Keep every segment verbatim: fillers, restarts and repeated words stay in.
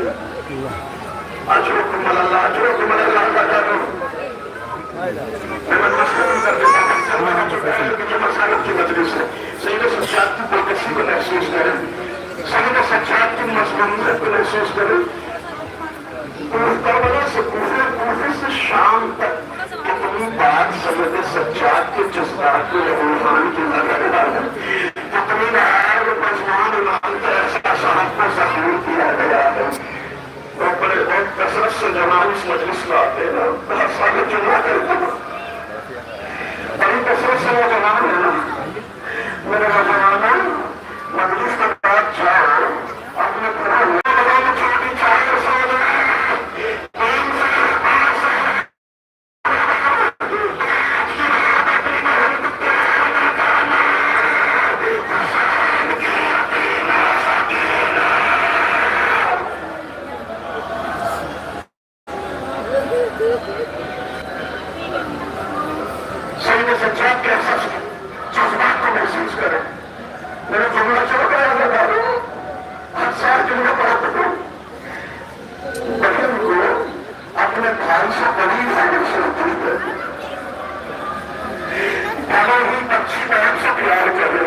اجرکم علی اللہ، اجرکم علی اللہ، اللہ تعالیٰ۔ میں مسلم کر دیتا ہوں، مسلم کی مجلس ہے۔ سید سجاد کی بے کسی کو محسوس کریں، سید سجاد کی مظلومیت کو محسوس کریں۔ کربلا سے کوفے، کوفے سے شام تک کتنی بار سید سجاد کے جذبات کو روحان کی نظر آ ہے، کتنی بار پسمان امام کے احساسات کو زخمی کیا گیا ہے۔ وہ بڑے، بہت کثرت سے جوان اس مجلس میں آتے ہیں نا، بہت سارے جمعہ کرتے ہیں، بڑی کثرت سے وہ جوان ہے نا۔ میرے نوجوانوں، مجلس کے بعد جاؤ، اپنے گھروں میں چھوٹی چائے رسو۔ سید سجاد کے احساس، جذبات کو محسوس کریں۔ میرا جملہ چل رہا ہے، ہر سال جملہ پڑھا کروں۔ بہن کو اپنے بھائی سے بڑی بھائی سے ہوتی ہے۔ بھلے ہی بچی بہن سے پیار کرے،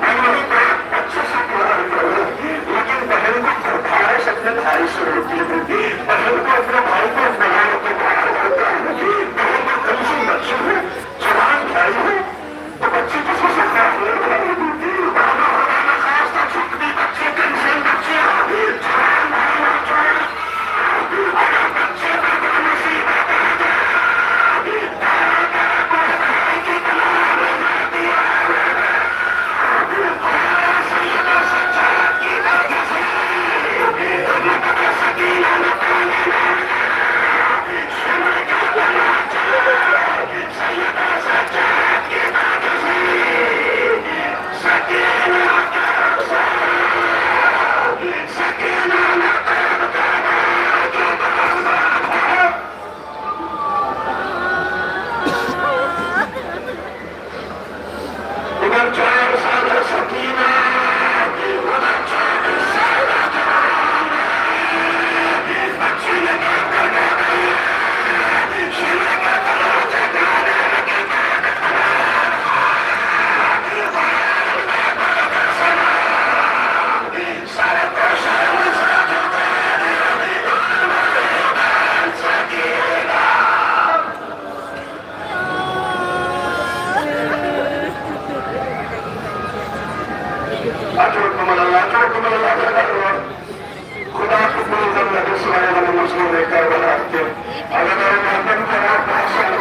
بھلے ہی بہن بچے سے پیار کرے، لیکن بہن کو بھائی سے اپنے بھائی سے ہوتی ہے۔ بہن کو اپنے بھائی کو بنا کے پیار کرتا ہے۔ بہن کو کم سے بچی ہے، جوان بھائی ہے، تو بچی کسی سے پیار نہیں کرے۔ بہن کو خدا نخواستہ چھٹی بچی، ٹینشن بچی ہے، جوان بھائی ہے، جوان ادھر چار سال ہے سکینہ، ادھر چار سال ہے جوان۔ بچی نے کام کرنا نہیں ہے، شیرے کا تماچا گانے لگے۔ اچھا، کمل اللہ، اچھا، کمل اللہ، اچھا، کمل اللہ۔ خدا کو کوئی غم نہ دے، سوائے غم مسلم کربلا کے۔ اگر میرے ماتم کا آپ بادشاہ کو،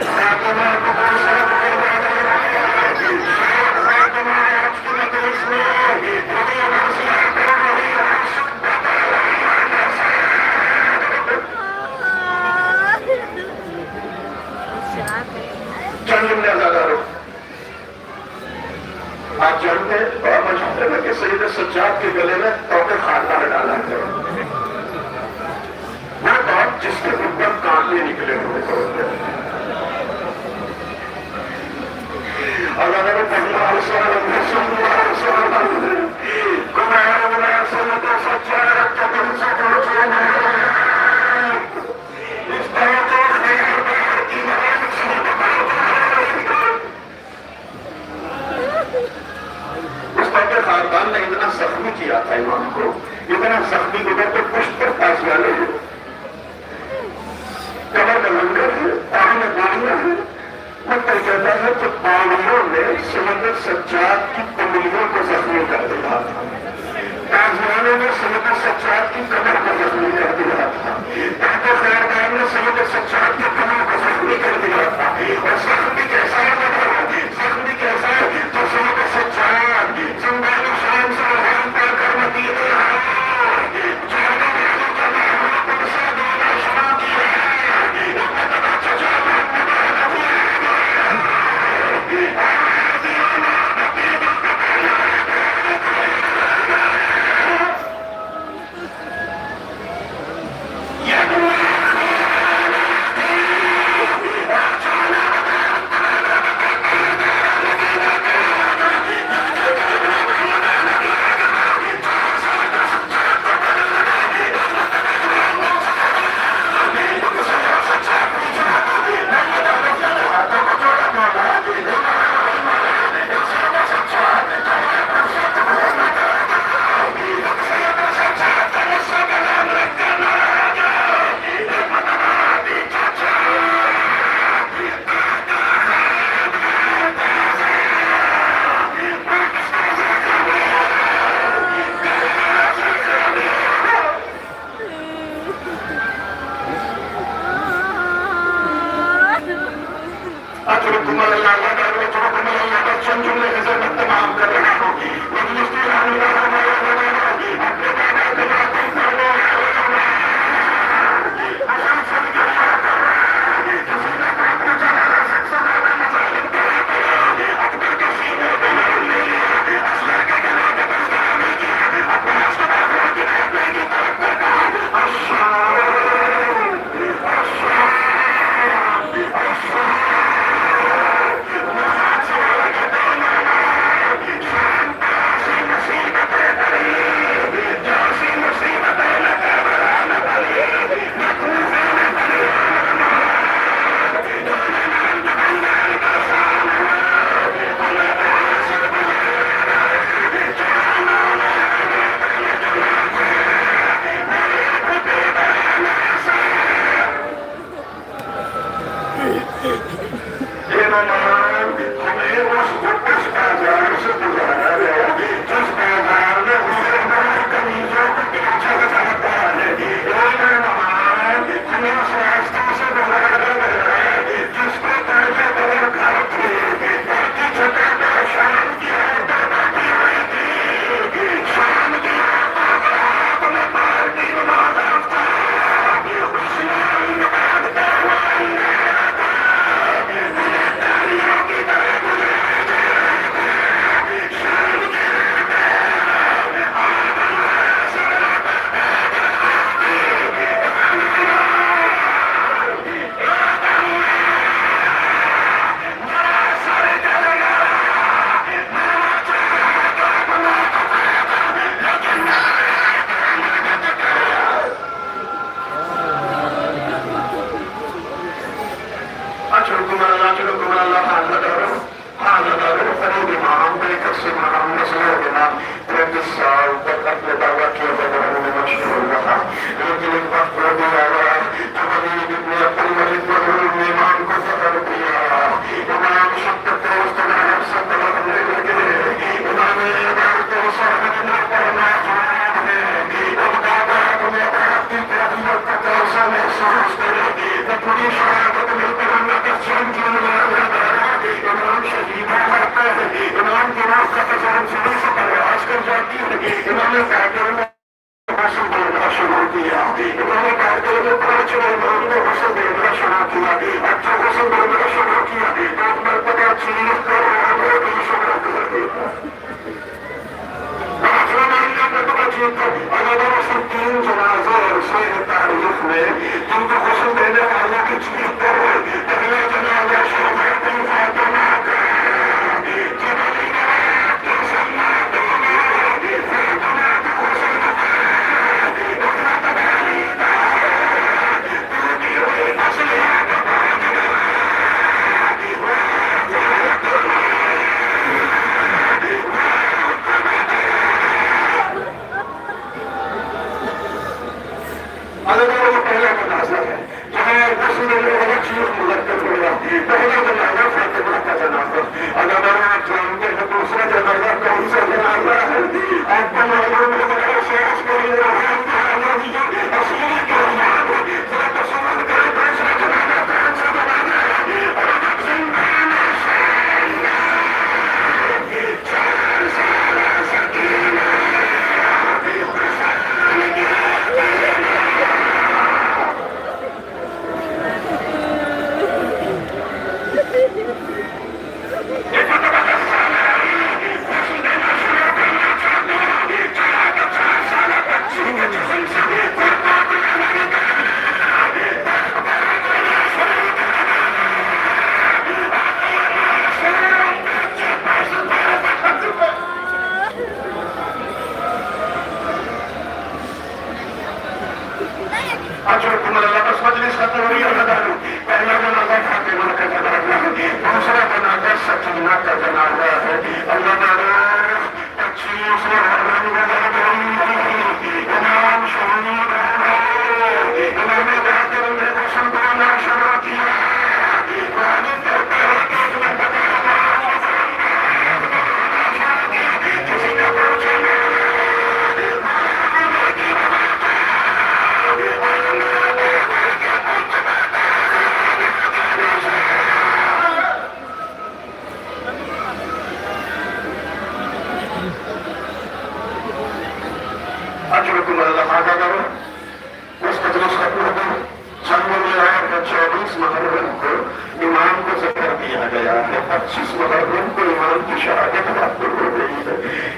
فاطمہ کو، فاطمہ آج کی مجلس میں، چند جملے ادا کرو۔ آپ جانتے ہیں، بڑا مشہور ہے کہ سید سجاد کے گلے میں توتے خاردار ڈالا گیا۔ وہ بات جس کے اوپر کانٹے نکلے ہوئے ہوتے ہیں۔ اور اگر وہ پہلا حصہ ہے، دوسرا حصہ ہے، قرآن میں سید سجاد کے دل سے پوچھو نہیں۔ اس بات کو خیر بار کی بات سے بتاؤ۔ اس پر خاندان نے اتنا زخمی کیا تھا امام کو، اتنا زخمی، ادھر تو پشت پر تاج والے ہیں، کمر میں لنگر ہے، پاؤں میں گولیاں ہیں۔ مطلب کہتا ہے کہ پاؤں میں سمندر سجاد کی انگلیوں کو زخمی کر دیا تھا۔ تاجوانوں نے سید سجاد کی کمر کو زخمی کر دیا تھا۔ تاج خیردار نے سید سجاد کی کمر کو زخمی کر دیا تھا۔ اور زخمی کیسا ہے؟ زخمی کیسا ہے؟ تو سید سجاد زندان شام سے روحان پا کر مدینے آئے، جانے والے کا نام ان سے دینا شروع کیا۔ اپنے دعویٰ کیا تھا، میں نے مشہور رہا، لیکن ایک وقت وہ بھی آیا جب ولید ابن عبد الملک مظلوم نے امام کو قتل کیا۔ امام شدت و استقامت سے طلب ہونے لگے۔ امام عبادت و صحابت میں پڑھنا جواب ہے۔ اب دعویٰ اپنے آپ کی کیفیت کو کیسا محسوس کرے، میں پوری شہادت میں تمنا کا سنگ کیوں لگا رہا۔ امام شہید ہو جاتا ہے، امام کی روح کا تصور سینے سے پرواز کر جاتی ہے۔ امام کافر میں غسل دینا شروع کیا۔ انہوں نے کہتے ہوئے پانچ امام نے غسل دینا شروع کیا۔ اب جو غسل دینا شروع کیا، ایک مرتبہ چیخ کر رونا بھی شروع کر دیتا۔ پانچ امام نے مرتبہ چیخ کر، اور اگر اسے تین جنازے ایسے ہیں تاریخ میں، جن کو غسل دینے والوں کی چیخ کر رہے، پہلا جنازہ شہزادی فاطمہ کا۔ الگ الگ پہلا جنازہ ہے۔ جہاں رسول اللہ کا چیخ ملک کر پڑا، پہلا جنازہ فاطمہ کا جنازہ۔ اگر آپ جانتے ہیں دوسرا جنازہ کون سا جنازہ ہے، آپ کو معلوم ہے، ذرا احساس کریں، ذرا احساس کریں، ذرا تصور کریں، دوسرا جنازہ کون سا جنازہ ہے۔ اور اب زندہ نشین، چار سالہ سکینہ، اجرکم اللہ، بس مجلس ختم ہو رہی ہے، اللہ تعالیٰ۔ پہلا جنازہ فاطمہ کا جنازہ ہے، دوسرا جنازہ سکینہ کا جنازہ ہے۔ اللہ تعالیٰ، پچیس محرم گزر گئی، امام شہید ہو گئے، امام باقر نے غسل دینا شروع کیا۔ اجرکم اللہ، آگاہ کرو۔ اس مجلس کا پورا دن جنگ میں آیا تھا۔ چوبیس محرم کو امام کو زہر دیا گیا ہے، پچیس محرم کو امام کی شہادت واقع ہو گئی ہے،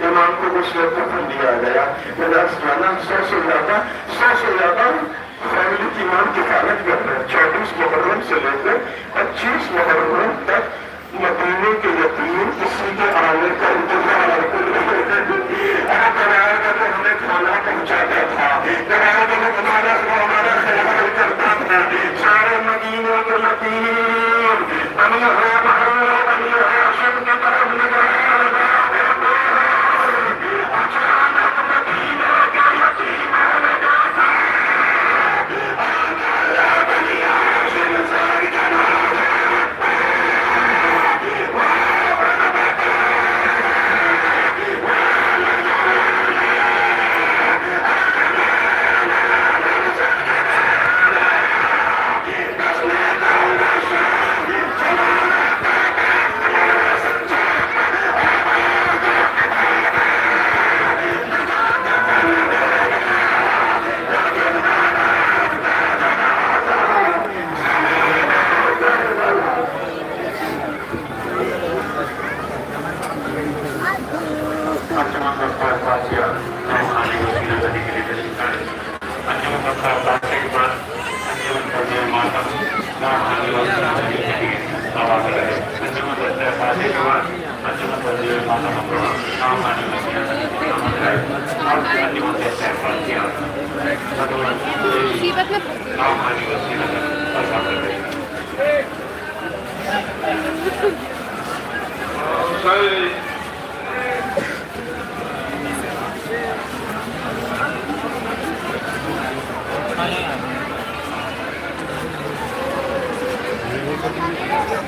امام کو غسل کفن دیا گیا۔ میں نے عرض کیا نا، سو سے زیادہ، سو سے زیادہ فیملی کی امام کفالت کر رہے ہیں، چوبیس محرم سے لے کر پچیس محرم تک۔ مدینے کے یتیم کسی کے آنے کا انتظار کرتے ہیں۔ اگر آتا تو ہمیں کھانا پہنچاتا تھا، اگر آتا تو ہمارا، ہمارا خیال کرتا تھا۔ سارے مدینے کے یتیم، بنی ہاشم، بنی ہاشم کی طرف نگاہ لگا کرتے ہیں۔ اچانک مدینے کے یتیم آنے کا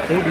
आइए।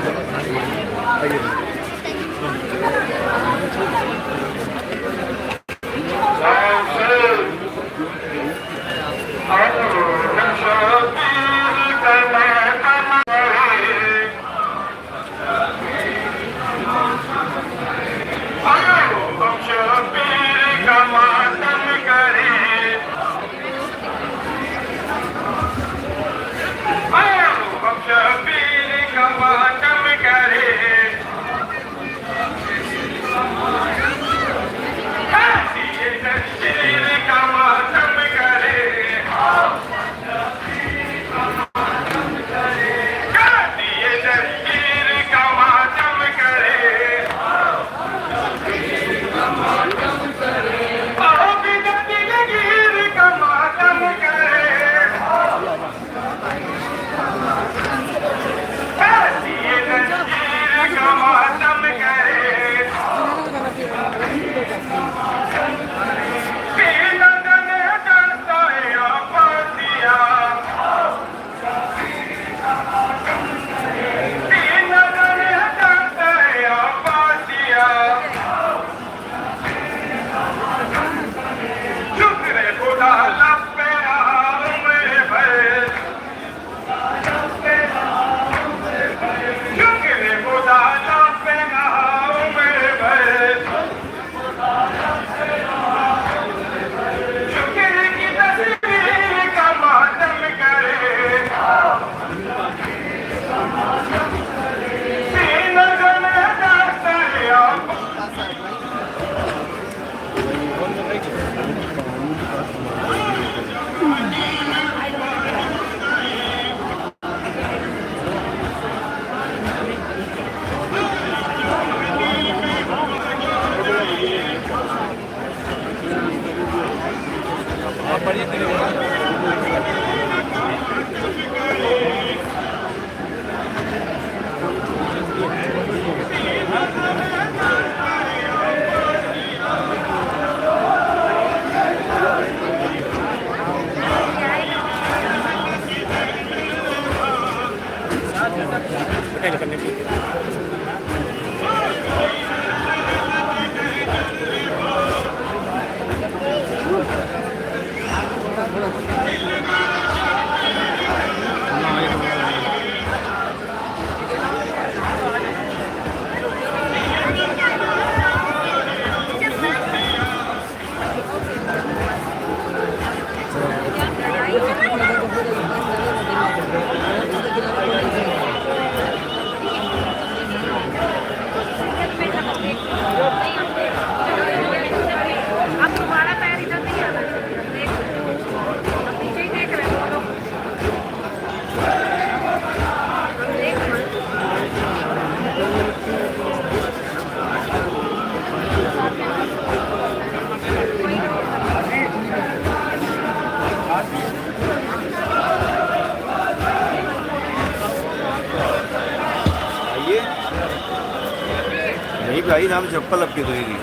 नहीं भाई, नाम चप्पल आपकी धोएगी।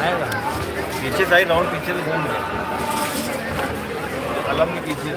आएगा। पीछे से आई, राउंड पीछे से घूम रहे। कलम भी पीछे।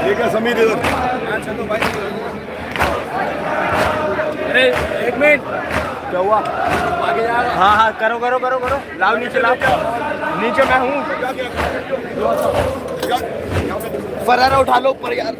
ठीक है समीर, इधर। अरे, एक मिनट। क्या हुआ? हाँ हाँ, करो करो करो करो, लाओ नीचे लाओ। नीचे मैं हूँ। फरारा उठा लो ऊपर यार।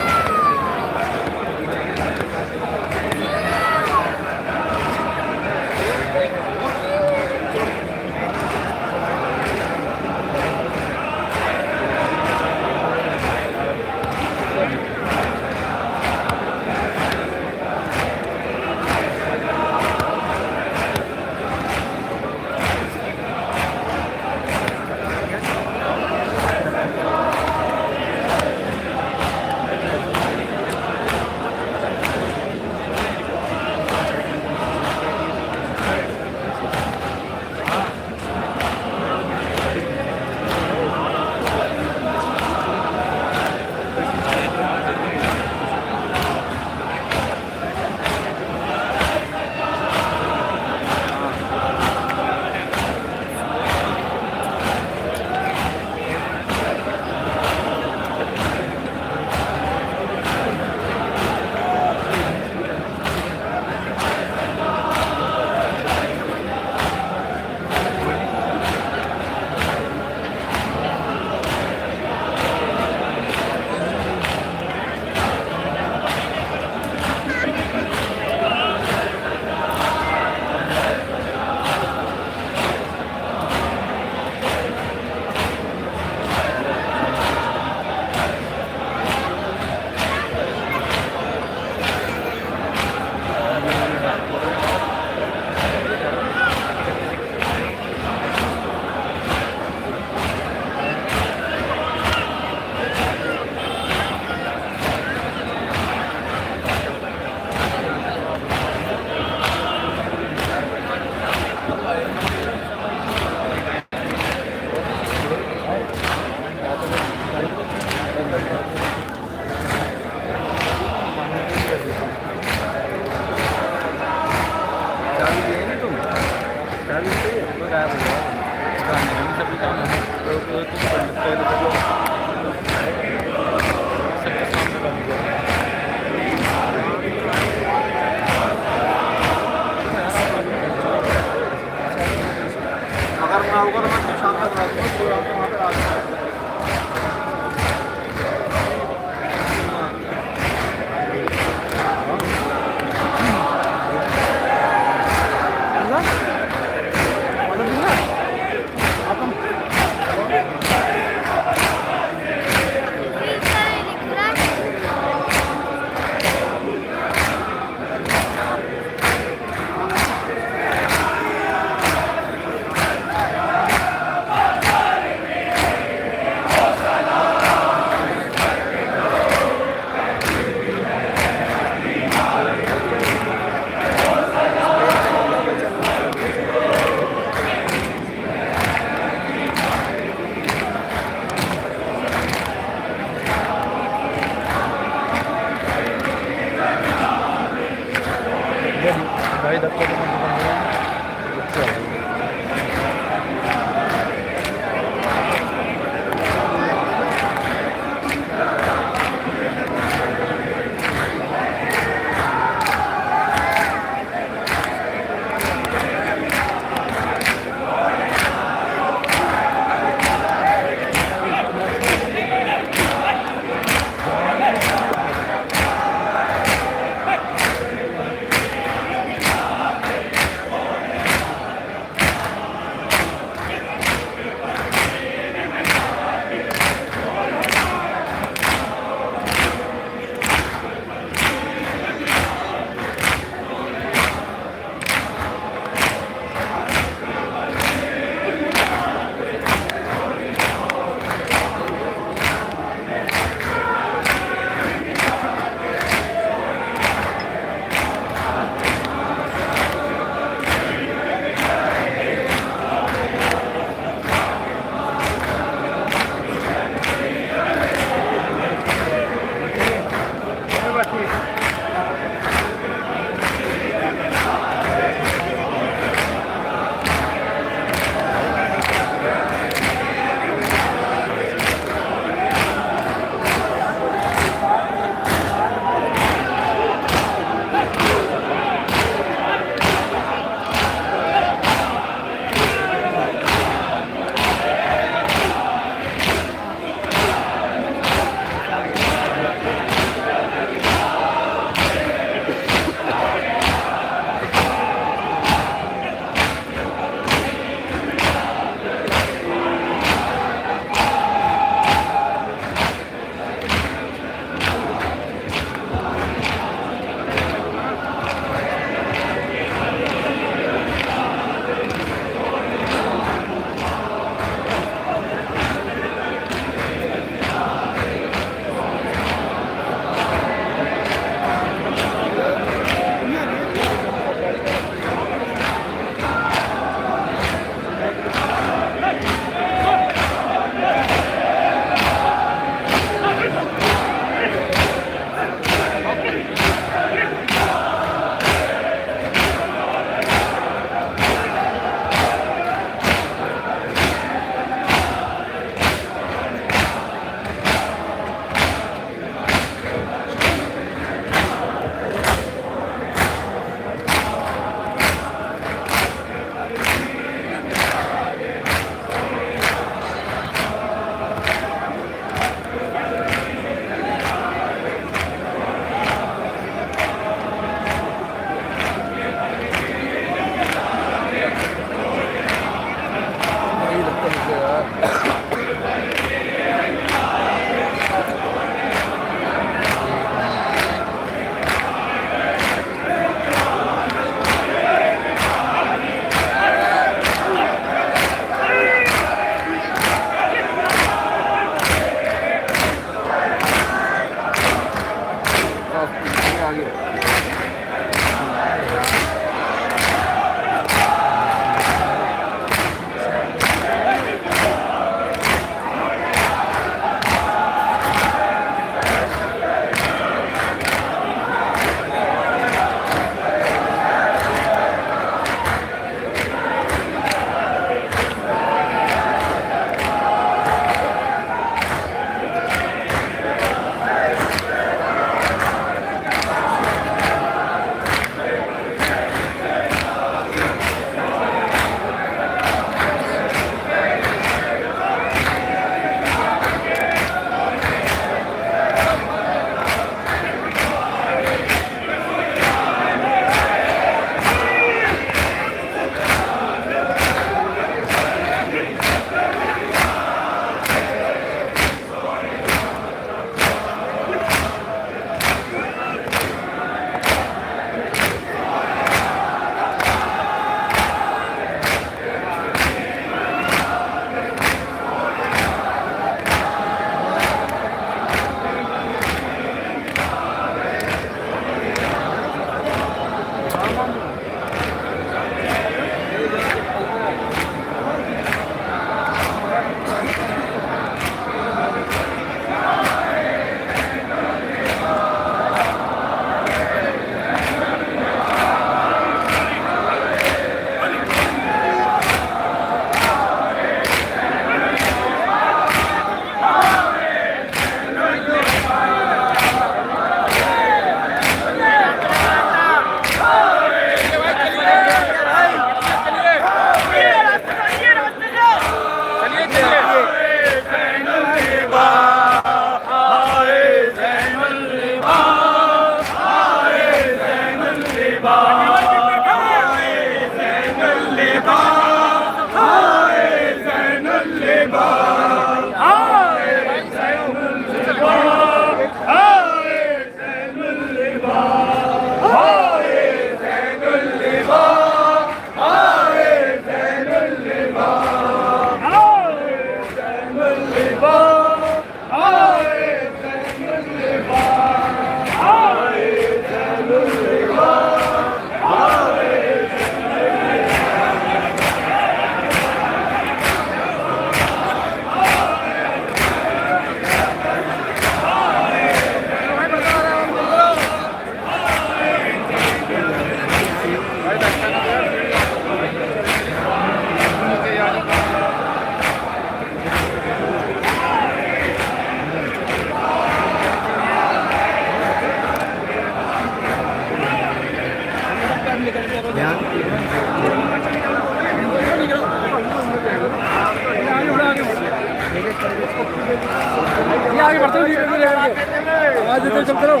ये आगे बढ़ते हो, धीरे धीरे करके आवाज देते हुए चलते रहो।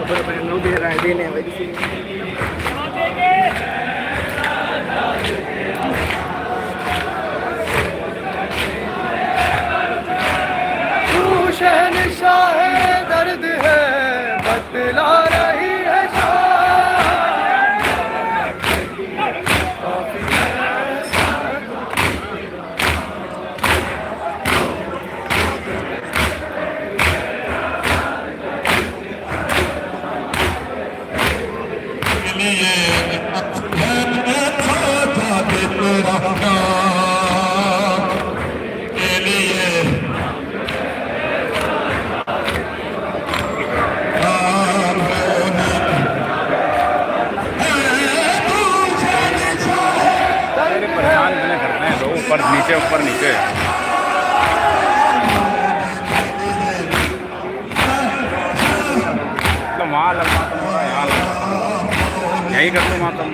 پر میں نو دے رہا ہے، دینے والے سے۔ تو شہنشاہ درد ہے، بتلا رہی ہے شان۔ پریشان اتنے کرتے ہیں لوگ، اوپر نیچے، اوپر نیچے۔ مطلب وہاں لگا تم، یہاں لگا، یہی کر دو ماتم۔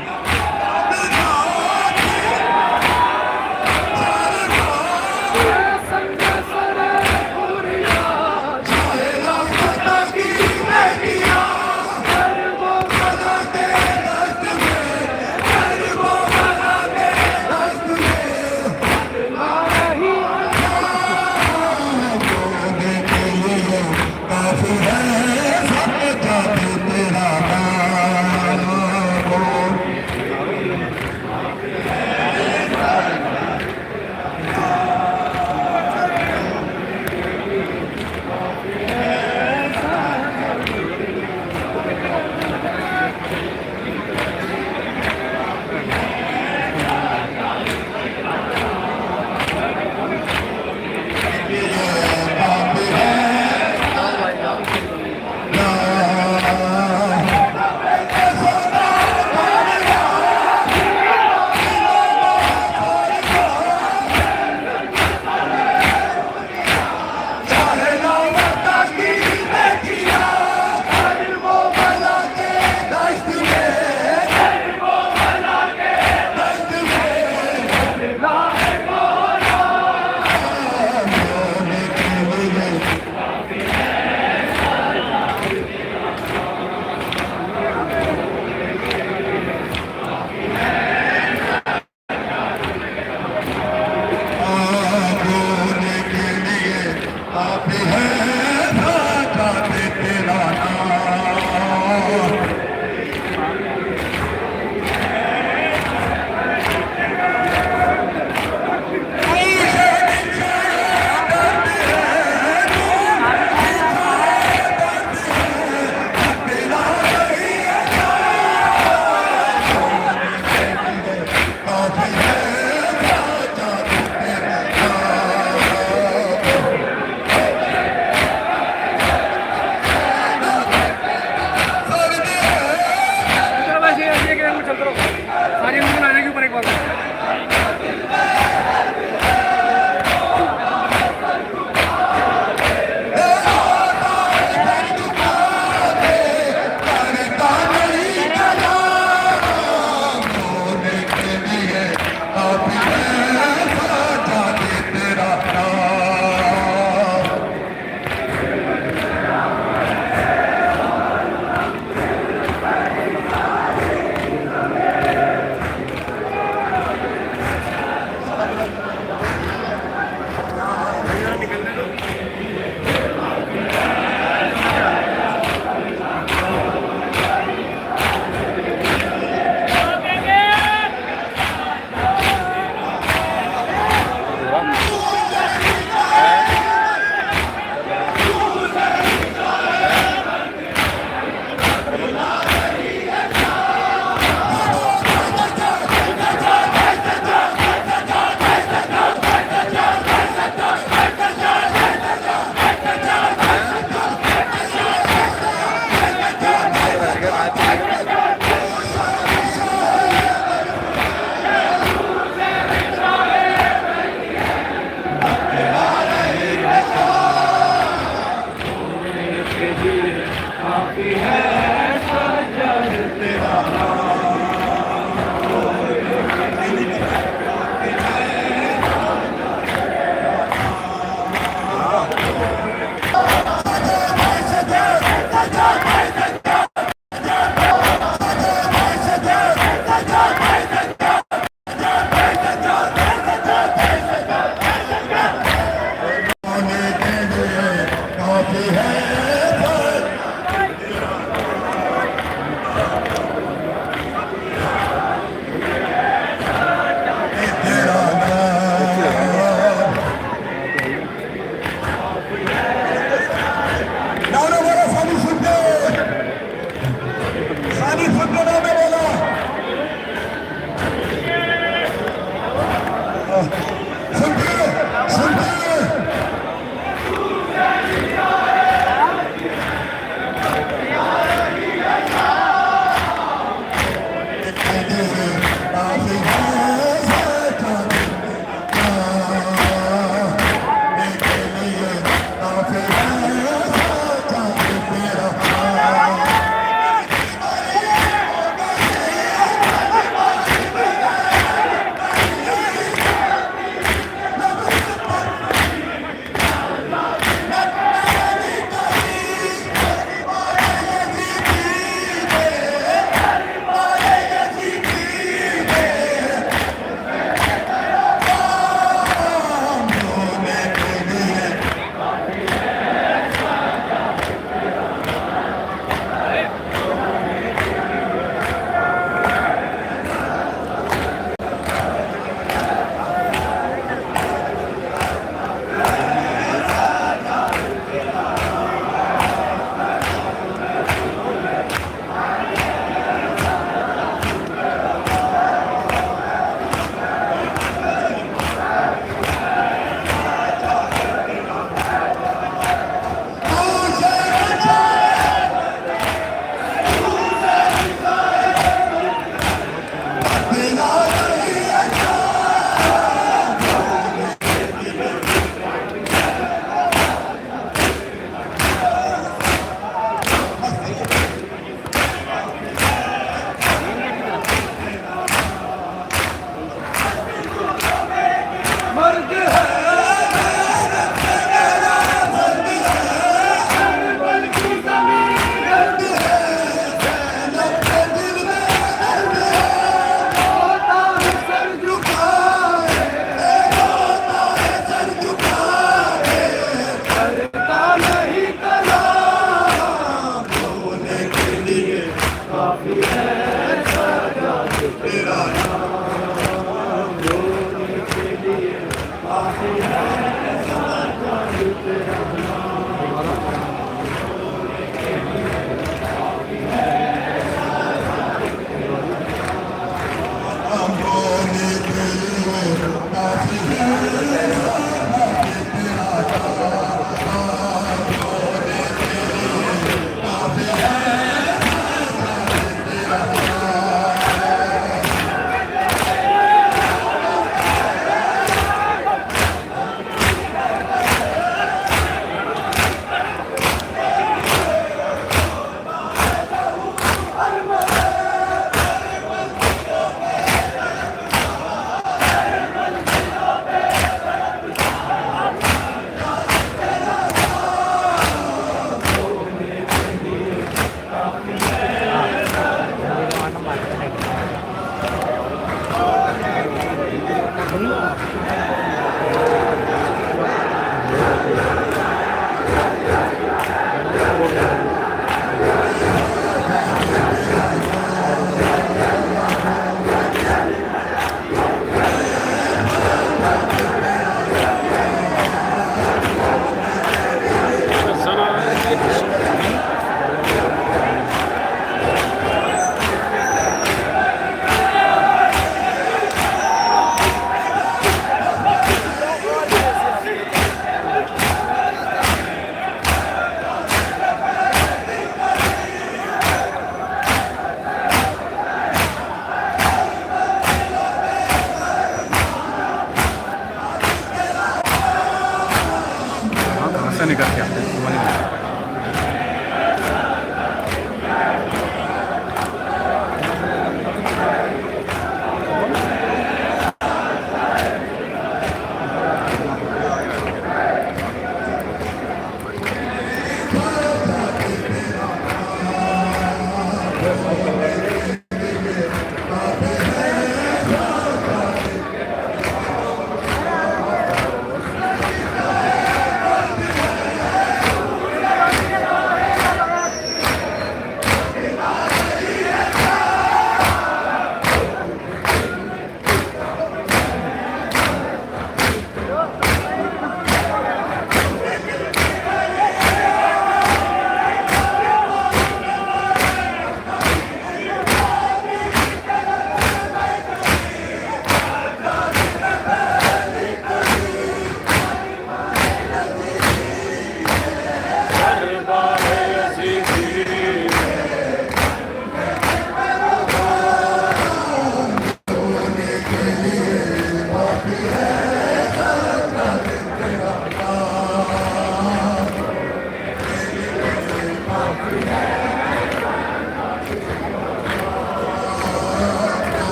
हाँ, कहाँ से निकल गया?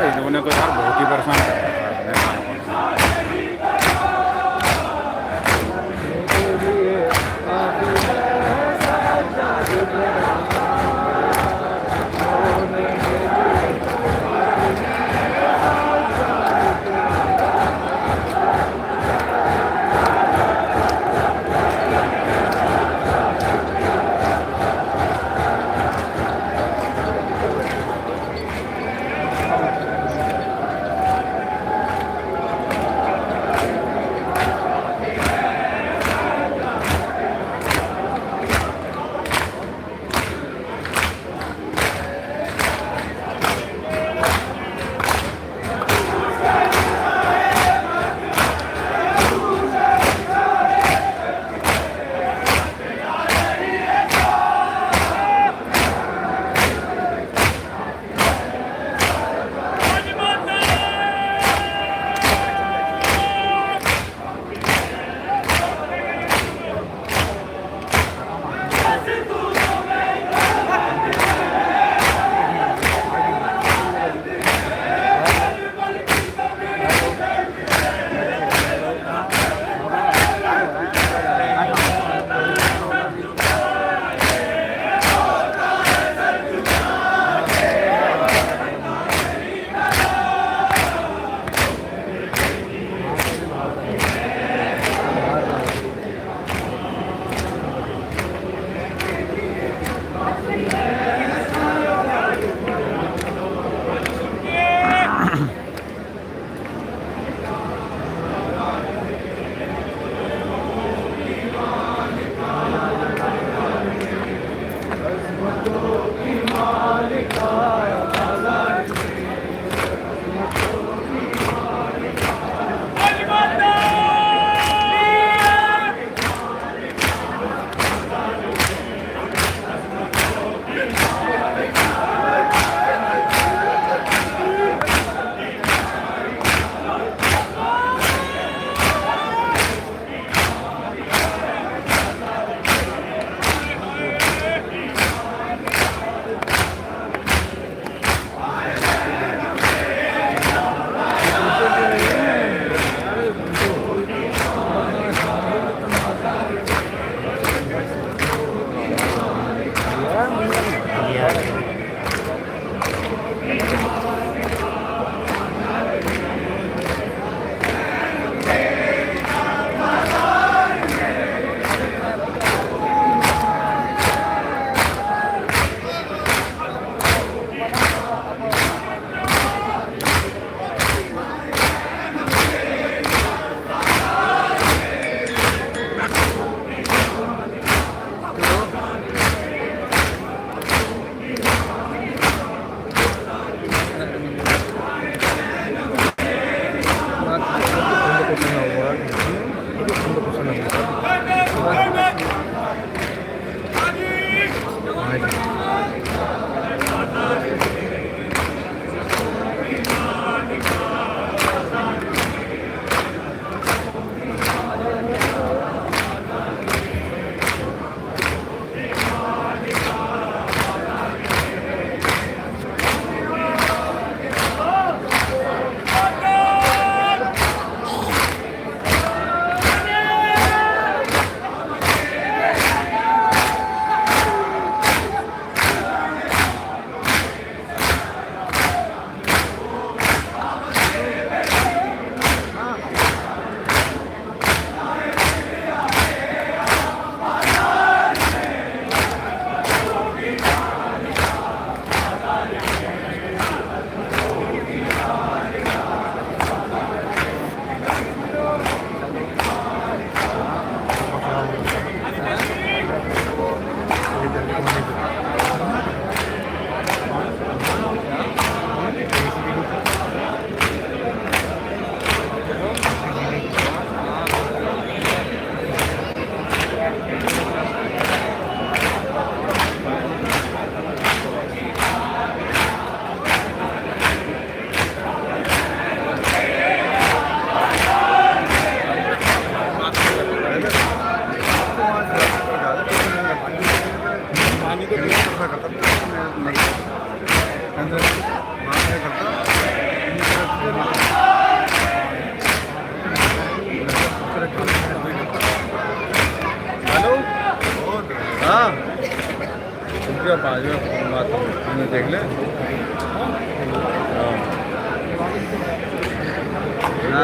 इन लोगों ने तो यार बहुत ही परेशान कर दिया यार, अपने खाने वाले।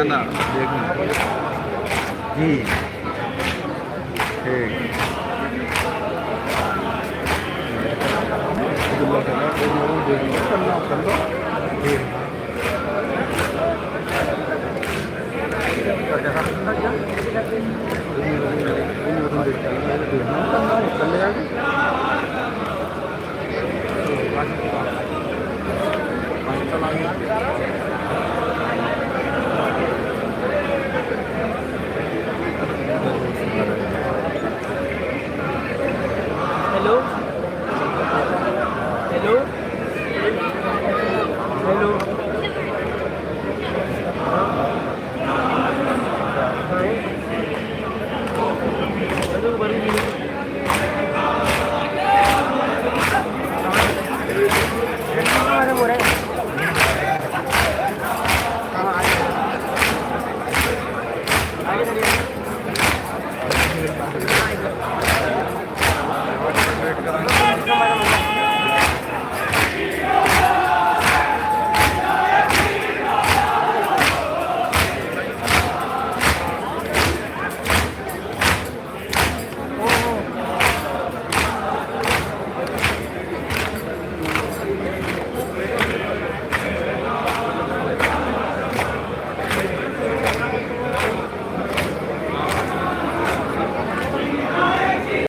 ना, देखना। जी। ठीक।